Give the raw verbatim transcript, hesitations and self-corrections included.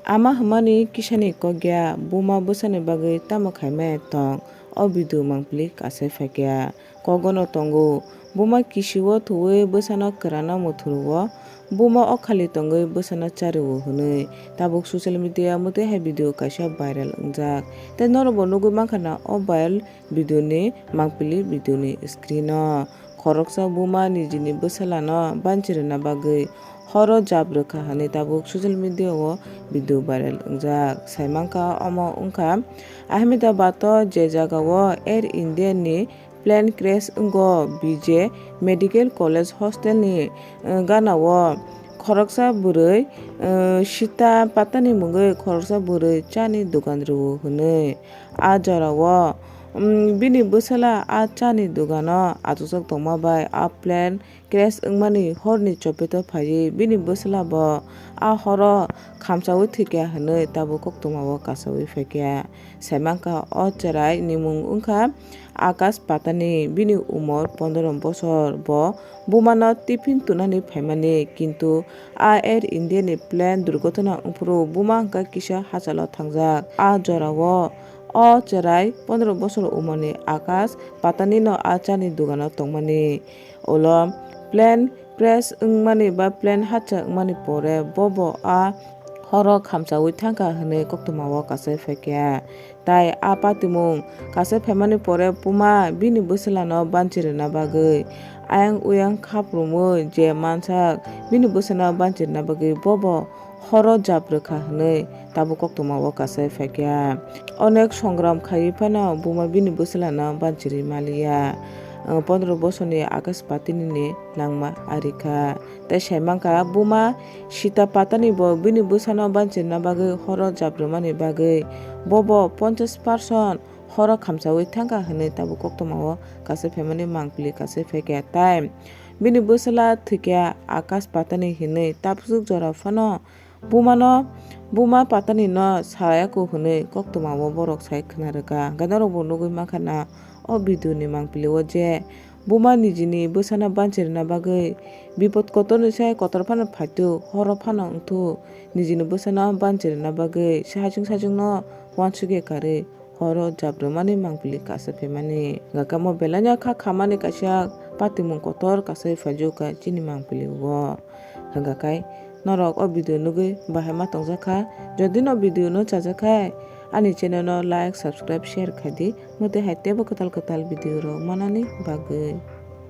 Ama hwnmani kisani kok ya, buma bwsani bagwi tamo khaimaya tong, o video mangpili kasai phaikha. Kogono tongo, buma kisio thuwi bwsano kwrana muthuru-o, buma o khali tongwi bwsano chario hwnwi. Tabuk social media mwtwi hai video kaisa viral wngjak. Tei norokbo nugwi mankha na o viral video ni mangpili video ni screen o. Khoroksa buma nijini bwsalano banchi rwna bagwi horo jab rwkha hwnwi tabuk social media o video viral wngjak. Saimankha omo wngkha Ahmedabad o je jaga o Air India ni plane crash wngo B J Medical College hostel ni, eh, gana o khoroksa bwrwi, eh, Sita Patani mungwi khoroksa bwrwi chani dogan rwo hwnwi. A jora o, mm, bini bwsala a chani dogano achukjak tongma bai a plane crash wngmani horni chopito phaiwi bini bwsala bo a horo khamchaui thwikha hwnwi tabuk koktwma o kasaui phaikha. Saimankha o cherai ni mung wngkha Akash Patani, bini umor pondro bosor. Bo bumano tiffin tunani phaimani, kintu a Air India ni plane durgotona wngphuru buma hwnkha kisa hachalo thangjak. A jorao o cherai pondro bosor umorni Akash Patani no a chani dogano tongmani. Ulo plane crash wngmani ba plane hacha wngmani pore bobo a horo khamchaui thangkha hwnwi koktwmao kasai phaikha. Tai a patimung kasai phaimani pore buma bini bwsalano banchi rwna bagwi ayang uyang khaprumwi je mansak bini bwsano banchi rwna bagwi bobo horo jab rwkha hwnwi tabuk koktwmao kasai phaikha. Onek songram khaiwi phano buma bini bwsalano banchirwi maliya. Pondro bosorni Akash Patini ni langma arikha. Tei saimankha buma Sita Patani bo bini bwsano banchirna bagwi horo jab rwmani bagwi bobo ponchash percent horo khamchaui thangkha hwnwi tabuk koktwmao kasai phaimani mangpili kasai phaikha. Tai bini bwsala thwikha Akash Patani hwnwi tapsuk jora phano bumano, buma Patani no sayako hwnwi koktwmao borok sai khna rwkha. Hwnkhe norokbo nugwi mankha na o video ni mangpili o je buma nijini bwsano banchi rwna bagwi bipot kotorni sai kotor phano phaitu, horo phano wngthu, nijini bwsano banchi rwna bagwi sahajwng sajwngno uansukya karwi horo jab rwmani mangpili kasai phaimani. Hwnkhe omo belaino kha khamani kaisa patimung kotor kasai phaijakha chini mangpili o. Hwnkha khe norok o video nugwi bahai ma tongjakha. Jodi no video no chajakha, ani channel no like, subscribe, share khaidi. Mwtwi hai teibo kwtal kwtal video rok manani bagwi.